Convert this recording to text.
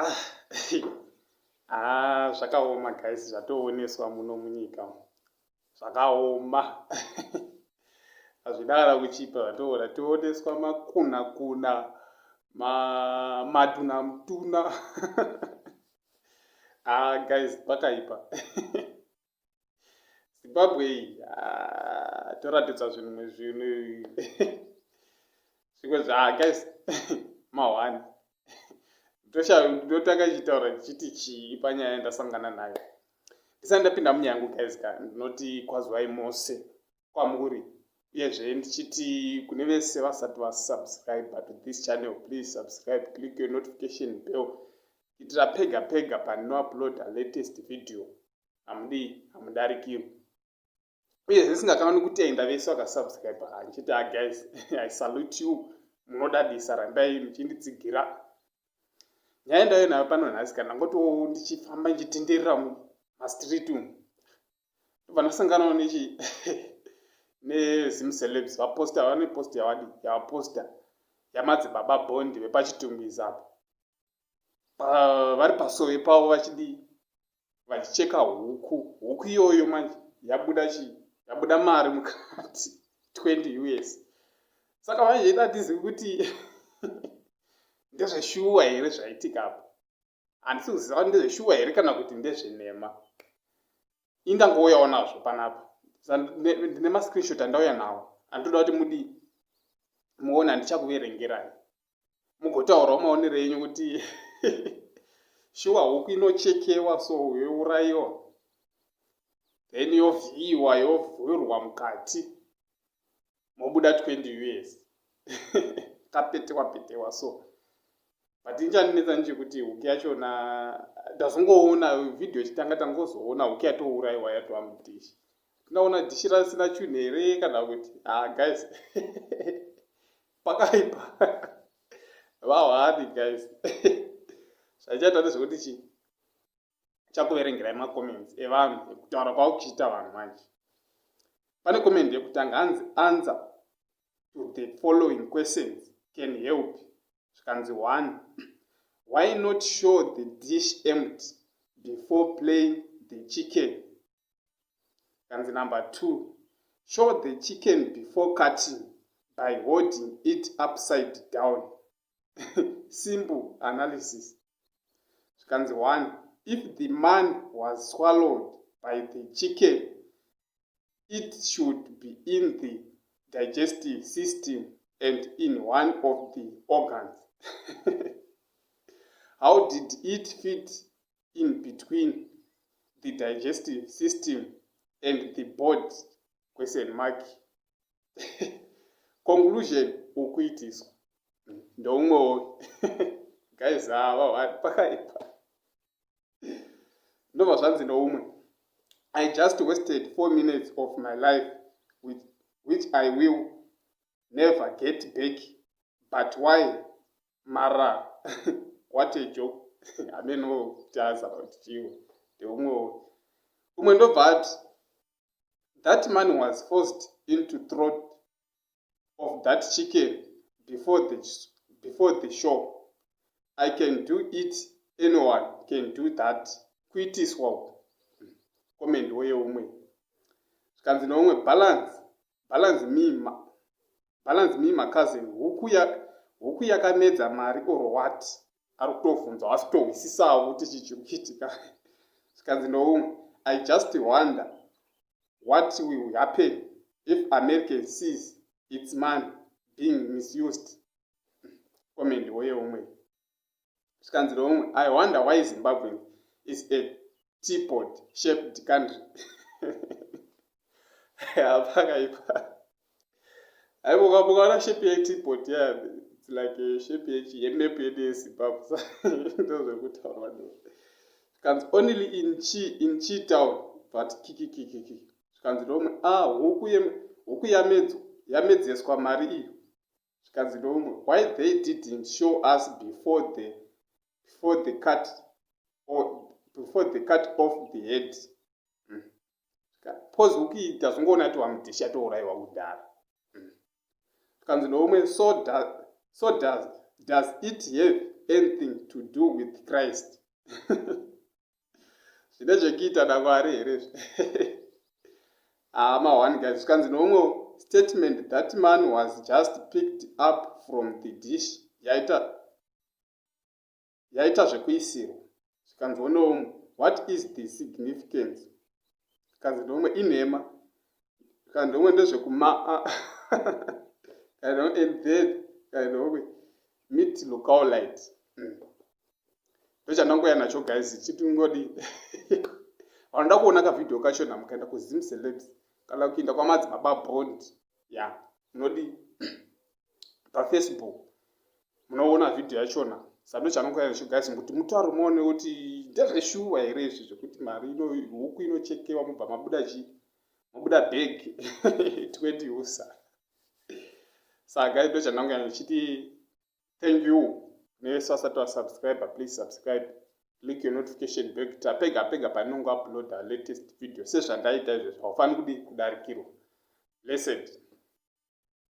Ah, ah, zvakaoma guys, zvatooneswa muno munyika, zvakaoma, hazvina kana kuchipa. Zvatoona tioneswa makuna kuna matuna mutuna. Ah guys, pakaipa. Zimbabwe iyi, ah, toratidza zvinhu zvinhu zvimwe zva, ah, guys, mahwani. Ndotanga ichitaura ndichiti chii panyaya yandasangana nayo. Ndisati ndapinda munyaya yangu guys ka, ndinoti kwazwai mose kwamuri, uyezve ndichiti kune vese vasati vasubscribe to this channel, please subscribe, click your notification bell, kuitira pega pega pandinouploada latest video hamudii, hamudarikirwi. Uye zvisingakanani kutenda vese vakasubscribe, handichiti, ah guys, I salute you, munodadisa, rambai muchinditsigira. Nyaya ndauya nayo pano nhasi, kana ngotiwo ndichifamba ndichitenderera mumastreet umu, ndobva ndasanganawo nechi neZimcelebs vaposta, vane post yavadi yavaposta yamadzibaba Bondi vepaChitungwiza apo, vari pasove pavo vachidii, vachicheka huku. Huku iyoyo manje yabuda chii? Yabuda mari mukati, 20 US. Saka manje ida kuti ndezveshuwa here zvaitika apo? Handisi kuziva kuti ndezveshuwa here kana kuti ndezvenhema. Indangouyawo nazvo panapa, ndine mascreenshot andauya nawo, anditoda kuti mudii, muone. Handichakuverengerai, mugotaurawo maonero enyu kuti shuwa huku inochekewa so, yourayiwa, then yovhiyiwa, yovhurwa, mukati mobuda 20 US, kapetewa petewa so. But inchandinetsa ndechekuti huku yachona ndazongoona vhidhiyo ichitanga, tangozoona huku yatourayiwa, yatova mudhishi. Tinaona dhishi rasina chunhu here kana kuti? Ah guys, pakaipa vahwani guys. Zvachaita ndezvekuti chii, chakuverengerai macomments evanhu ekutaura kwava kuchiita vanhu. Manje pane comment yekutanga, hanzi, "Answer to the following questions can help." Zvikanzi, one, why not show the dish empty before playing the chicken? Kanzi number two, show the chicken before cutting by holding it upside down. Simple analysis. Zvikanzi, one, if the man was swallowed by the chicken, it should be in the digestive system and in one of the organs. How did it fit in between the digestive system and the body, question mark? Conclusion, ukuitiswa. Ndoumwewo guys, ava pakaipa. Ndobva zvanzi noumwe, "I just wasted 4 minutes of my life which I will never get back. But why mara? What a joke." Hameno kuti azama kuti chiwo. Ndeumwewo umwe ndobva ati, "That man was forced into throat of that chicken before the show. I can do it, anyone can do that. Kuitiswa." Comment weyeumwe. Zvikanzi neumwe, Balance, balance me, balance me, my cousin. Huku yakamedza mari or what?" Ari kutovhunza, asi kutohwisisawo kuti chii chiri kuitika. Zvikanzi noumwe, "I just wonder what will happen if American sees its money being misused." Comment weyeumwe. Zvikanzi noumwe, "I wonder why Zimbabwe is a teapot shaped country." Hapakaipa. Aivo, mukaona shape yeteapot ya, it's like a shape yemap yedu yeZimbabwe. Ndozvekutaurwa ndo. Zvikanzi, "Only in Chi town, but kikikikiki." Zvikanzi noumwe, "A ah, huku yamedzeswa mari iyo." Zvikanzi noumwe, "Why they didn't show us before the cut or before they cut off the head?" Pose huku iyi tazongoona kuti wamudhishi, atourayiwa kudhara. Zvikanzi noumwe, So does it have anything to do with Christ? Zvine zvekuita naMwari here izvi? Hama one guys, zvikanzi neumwe statement, that man was just picked up from the dish, yaita zvekuisirwa. Zvikanziwo neumwe, what is the significance? Zvikanzi neumwe, inhema. Zvikanzi neumwe, ndezvekuma. And then zvikanzi neumwe, meet local light. Ndochandangoya nacho guys, chitingodi vanoda kuona kavhidhiyo kachona, mukaenda kuZim Celebs kana kuinda kwaMadzibaba Bond ya munodi paFacebook, munoona vhidhiyo yachona. Saka ndochanongoya nacho guys, kuti mutauro muone kuti ndezveshuwa here izvi zvekuti mari ino, huku inochekewa, mubva mabuda chi mabuda bag 20 usa. Saka guys, ndochandangoya ndichiti thank you nevese vasati vasubscribe. Please subscribe, click your notification bell kuitira pega pega paninongo uploada latest video sezvandaita izvezvo, haufaniri kudi kudarikirwa. Blessed.